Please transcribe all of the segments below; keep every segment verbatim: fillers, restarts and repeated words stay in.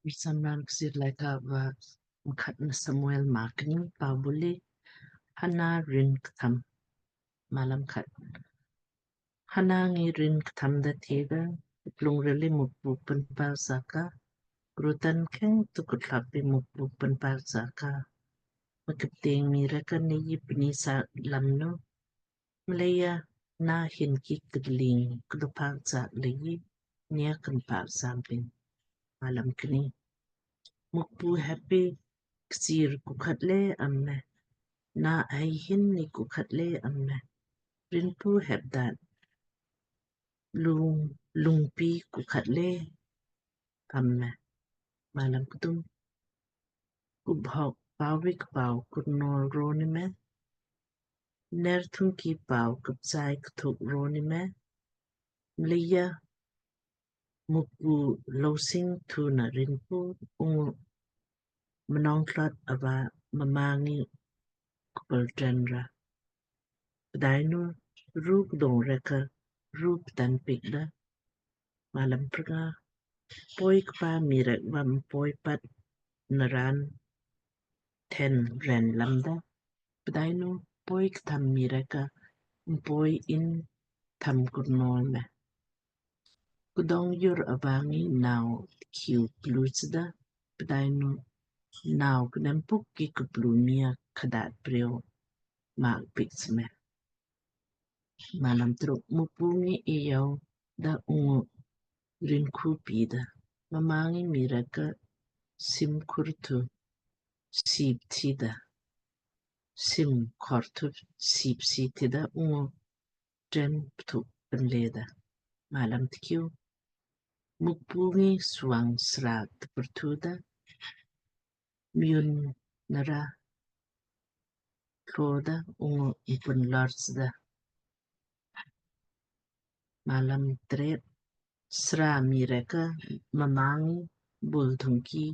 Kprcham raan Kchiir Laaika va Mkhatna Samuel maa kni. Pau bule, Hana rin ktham. Malam khat. Hana ngi rin ktham da theda, Kuplung rili Mukpu panpal saka, krutan kheng tu kutlapi Mukpu panpal saka. Makipteng mii rek ka nei pni sa lamnu, mleija na hin ki kdling kdo pak sa lei nei kan pak sampin. Malam kni. Mukpu heppi kchiir kukhat le amme, na ai hin ni kukhat le amme. Rinpu hep dat lung, lungpi kukhat le amme. Malam kthum. Kubhok pauvik pau kurnol roni me, ner thungki pau kupsai kthuk roni me, mleija Mukpu lousing thuna rinpu ungu mnong thlot ava mma ngi kupal tren ra. Pdainu ru kdong rek ka ru ptan piik da. Malam prnga. Poi kpa mii rek va mpoi pat naraan then ren lamda. Pdainu poi ktham mii rek ka mpoi in tham kurnol me. Kdong jur ava ngi nau kiu plu chda. Pdainu nau knempuk ki kuplu mii a khadat preo mak piik chme. Malam truk. Mukpu ngi iyau da ungu rin khupi da. Mma ngi mii rek ka sim khur thu sip thi da. Sim khor thu sip si thi da ungu tren pthuk penle da. Malam tkiu. Mukpu ngi suang sra tpurthu da. Miun nara tlo da ungu ipun lor chda. Malam tret. Sra mii rek ka mma ngi bul thungki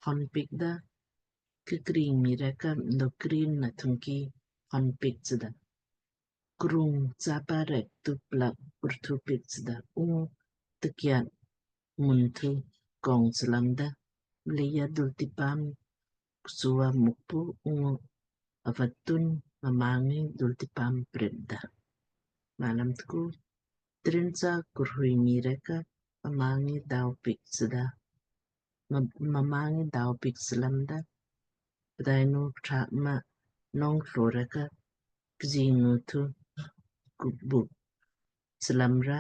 hon piik da. Kikring mii rek ka mdo krin na thungki hon piik chda. Krung chapa rek tu plak purthu piik chda ungu tkiat mun thu kong chlamda. Mleija dultipaam kchua Mukpu ungu avatun mma ngi dultipaam pret da. Malam tku. Trin cha kurhui mii rek ka mma ngi dau piik chda. Mma ngi dau piik chlamda. Pdainu kṭha ma nong tlo rek ka kjing nu thu kubuk chlamra.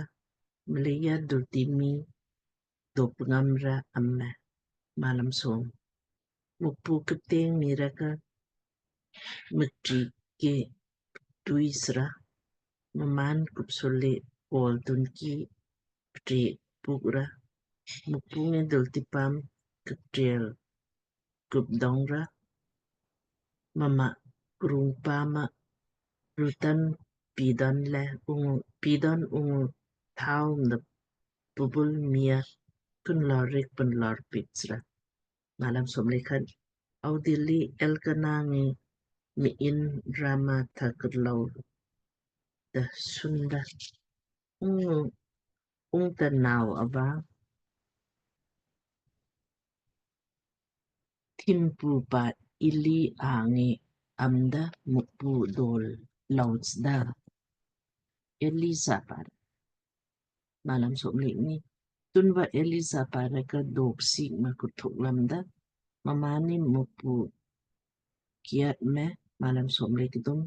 Mleija dulti mii dop ngamra amme. Malam som. Mukpu kipteng mii rek ka mikti ki tui sra. Mmaan kupsuli pol tunki pti pukra. Mukpu ngi dultipaam kiptel kupdong ra. Mma krung paam a rutan pidon le ungu pidon ungu thau mda pubul mii a kunlor rik punlor piik chra. Malam som le khat. Audilli Elkana ngi mi in Rama tha kurlau da sunda. Ungu ungta nau ava thimpu pa Eli angi amda Mukpu dol lou chda. Eli sapa. Malam som le kni. Tunva Eli sapa rek ka dok sik ma kuthuk lamda. Mmaanni Mukpu kiat me. Malam som le kthum.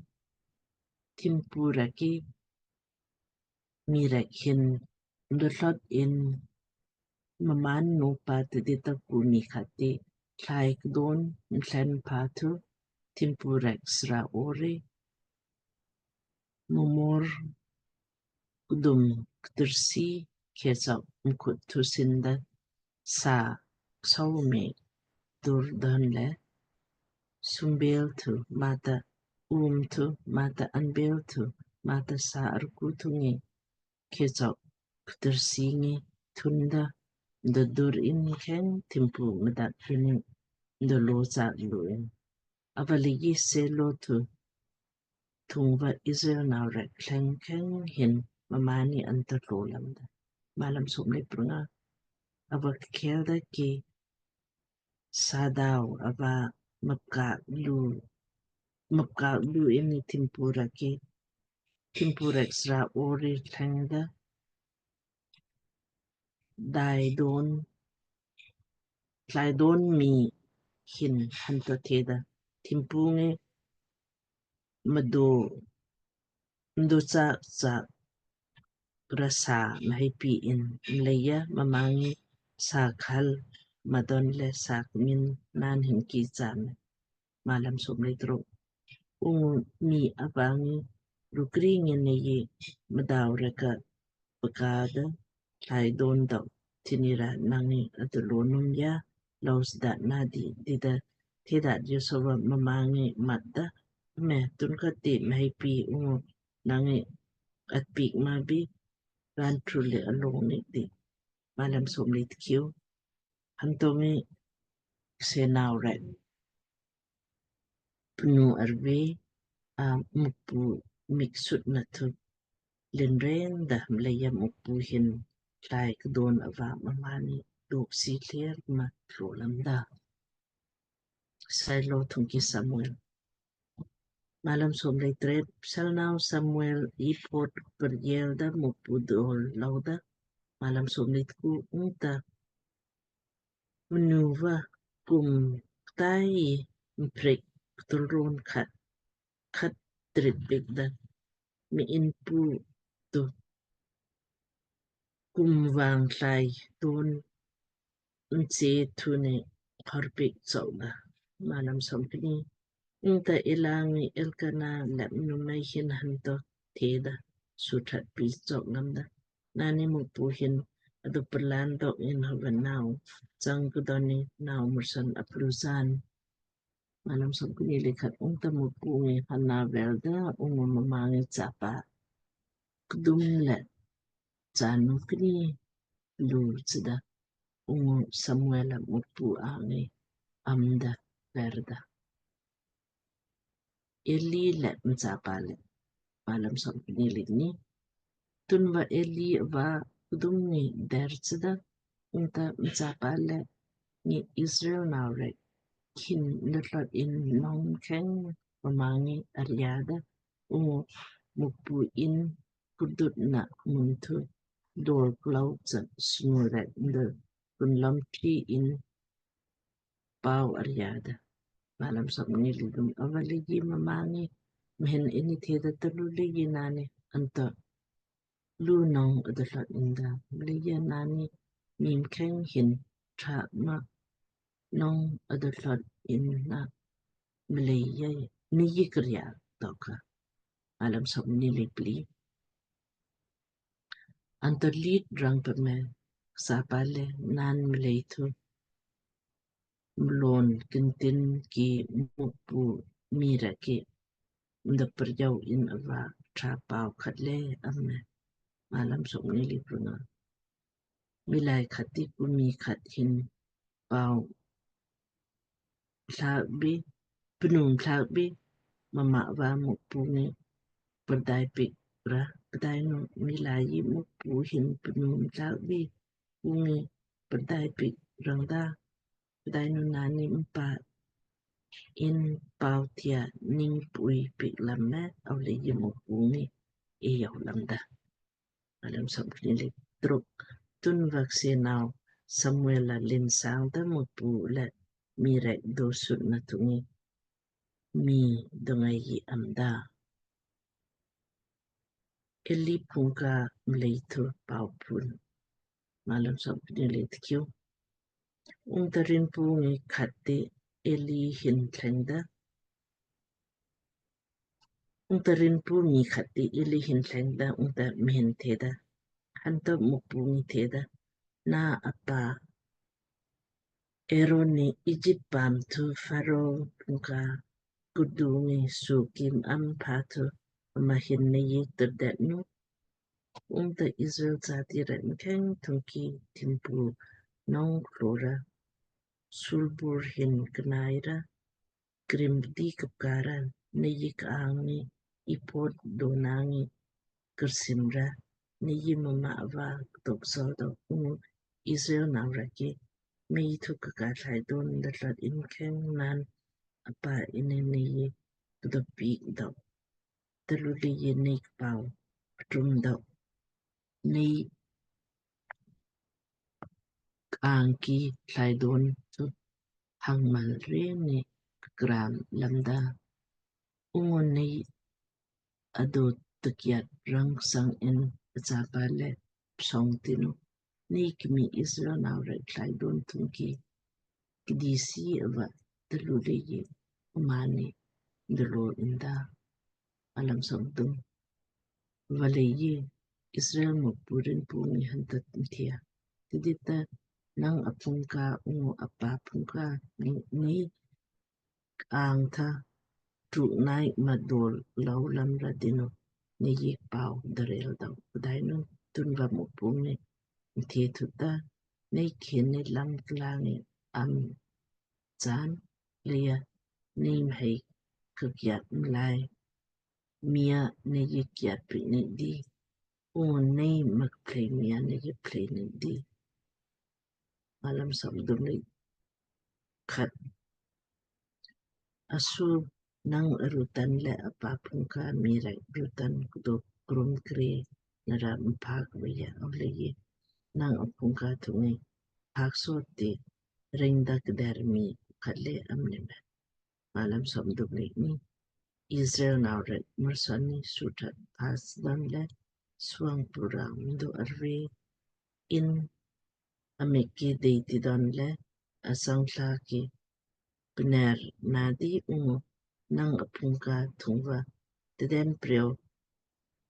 Thimpu rek ki mii rek hin mdo thlot in mmaan nu pa tidit ta ku mii khat ti thlai kdon mthlen pa thu thimpu rek sra ore. Mumor kdum ktirsi khechok mkhut thu sinda sa ksau me dur don le sumbel thu mata um thu mata anbel thu mata sa arku thu ngi khechok ktirsi ngi thunda mdo dur in kheng thimpu mdak pini mdo lo chak lu in. Ava leiji Selo thu thungva Israel nau rek thleng kheng hin mmaanni anta tlo lamda. Malam som le prnga. Ava kkhel da ki sadau ava mapkak lu mapkak lu inni thimpu rek ki thimpu rek sra ori thlengda dai don tlai don mi hin hanto theda, thimpu ngi mdo mdo cha cha rasa mhaipi in mleija mma ngi sa khal madon le sa kmin nan hin ki cha me. Malam som le truk. Ungu mi ava ngi rukri ngi nei mdau reka pekada tlai don dau thinira nangi atu lonum ya laus da nadi dida theda Josova mma ngi matda me tunka ti mhaipi ungu nangi atpik ma bi ran trule along ni di. Malam som le tkiu. Hantongi senau rek pnu arve a Mukpu miksut na thu linren da mleija Mukpu hin tlai kdon ava mma ni dok si thler ma tlo lamda. Sailo thungki Samuel. Malam som le tret. Psalnau Samuel ipot perjel da Mukpu dol lauda. Malam som le tku. Ungta mnuva kum ktai mprik ktulron khat khat trit pik da mi inpu tu kum vang tlai tun nse thune horpik chok da. Malam som kni. Ungta Eli ngi Elkana le mnumei hin hanto theda suthat pi chok lamda. Nani Mukpu hin adu perlan dok in havan nau chang kdoni nau mursan aplusan. Malam som kni le khat. Ungta Mukpu ngi Hanna velda ungu mma ngi chapa kdum le chanu kni lu chida ungu Samuel a Mukpu angi amda verda. Eli le mchapa le. Malam som kni le kni. Tunva Eli va kdum ngi der chida ungta mchapa le ngi Israel nau rek hin nuthlot in nong kheng mma ngi ariada ungu Mukpu in kurdut na mun thu dol klau cha snu rek nda kunlam tri in pau ariada. Malam som kni le kthum. Ava leiji mma ngi mhin inni theda talu leiji nani anto lu nong adulot inda mleija nani mim kheng hin tra ma nong adulot inna mleija ni ji kriya toka. Malam som kni le pli. Anto lit rang peme sapa le nan mlei thu mlon kintin ki Mukpu mii rek ki mda prjau in ava tra pau khat le amme. Malam som kni le prnga. Milai khat ti ku mii khat hin pau thlak bi pnum thlak bi mma va Mukpu ngi perdai pik ra. Pdainu milai ji Mukpu hin pnum thlak bi ungi perdai pik rangda. Pdainu nani mpa in pau tia ning pui pik lam me au leiji Mukpu ngi e yau lamda. Malam som kni le truk. Tunva ksenau Samuel a lin sangda Mukpu le mii rek dosut na thungi mii dongai ji amda. Eli phungka mlei thu pau pun. Malam som kni le tkiu. Ungta rinpu ngi khat ti Eli hin thlengda. Ungta rinpu ngi khat ti Eli hin thlengda ungta mhin theda. Hanto Mukpu ngi theda. Na apa Eron ni Ijip paam thu Faro phungka kudu ngi su kim am pha thu mma hin nei terdetnu. Ungta Israel jati rek mkheng thungki thimpu nong klora sulbur hin knaira krimdi kapkara nei kaangi ipot donangi kersimra nei mma va ktok sodo ungu Israel nau rek ki mei thu kaka thlai don da tlot in kheng naan apa inne Nei kdo piik dok. Talu leiji Nei kpau ptum dok. Nei kang ki thlai don thu hang mal re ni kram lamda. Ungu Nei ado takiat rang sang in achapa le psong tinu. Nei kmii Israel nau rek thlai don thungki kdisi ava talu leiji mmaanni dolo inda. Alam somdum. Valeiji Israel Mukpu rin pu ngi hanta thia. Tidita nang aphungka ungu apa phungka ni, ni kang tha truk nai madol lau lam ra dinu Nei kpau darel dau. Pdainu tunva Mukpu ngi the thuta Nei khin ni lam klangi am chaan leija Nei mhai kakiat mlai mia Nei kiat pi ni di. Ungu Nei makplei mia Nei plei ni di. Alam somdum lei khat. Asu nang arutan le apa phungka mii rek rutan kdo krum kre nara mpak veija. Avaleiji nang aphungka thungi pak sot ti ring da kder mii khat le am ni me. Alam somdum lei ni. Israel nau rek murson ni suthat pas dan le suang pura mdo arve in amik ki dei ti don le asang thla ki pner nadi ungu nang aphungka thungva teden preo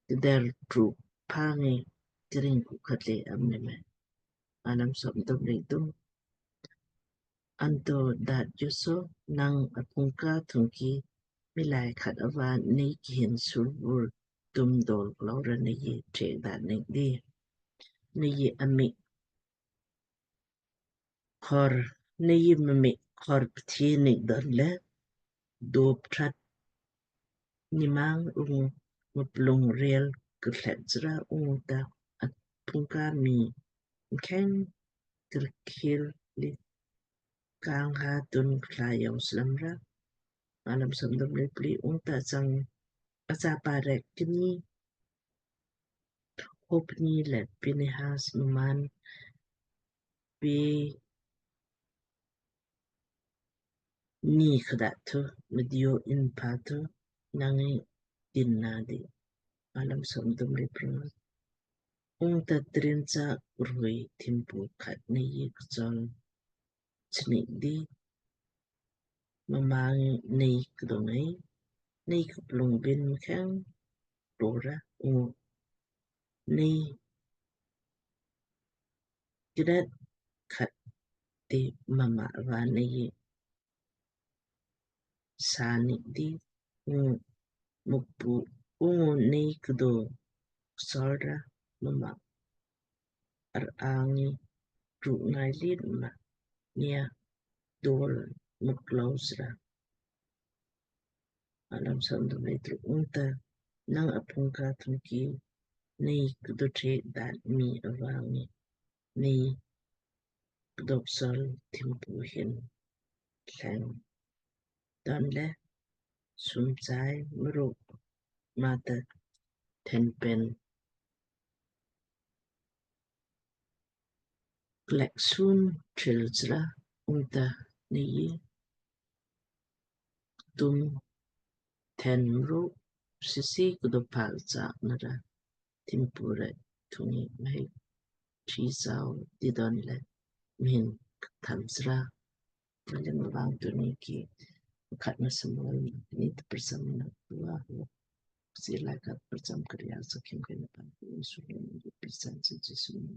teder truk pangi kring ku khat le am ni me. Alam somdum lei dum. Anto daat joso nang aphungka thungki miilai khat ava Nei kihin sulbur tum dol klau ra Nei trek daat ni di. Nei amik khor, Nei mimik khor pthi ni don le dop that nimang ungu muplung rel kthlet jra ungu ta aphungka mii mkheng kirkhil li kang ha tun kla yau slam ra. Alam somdum lei pli. Ungta chang achapa rek kni Hopni le Pinehas mmaan pe ni kdat thu mdiu in pa thu nangi din nadi. Alam somdum lei pranga. Ungta trin cha kurhui thimpu khat Nei kchol chnik di. Mma ngi Nei kdong ngai, Nei kuplung bin mkheng dora ungu Nei kdat khat ti mma va Nei sa nik di ungu Mukpu ungu Nei kdo kchol ra mma ar angi ruk ngai lit ma nia dol muklaus ra. Alam somdum lei truk. Ungta nang aphungka thungki Nei kdo trek daat mii ava ngi Nei kdo kchol thimpu hin thleng don le sum chai mruk mata thenpen klek sum tril jra. Ungta Nei tum then mruk sisi kdo pak cha nara thimpu rek thungi mhai tri sau di don le mhin tham jra. Mlei mvang tuni ki khat na Samuel ni ta prasam na tua ho. Sila khat prasam kriya sakhim kena pan Yesu ni pisan sa Yesu ni.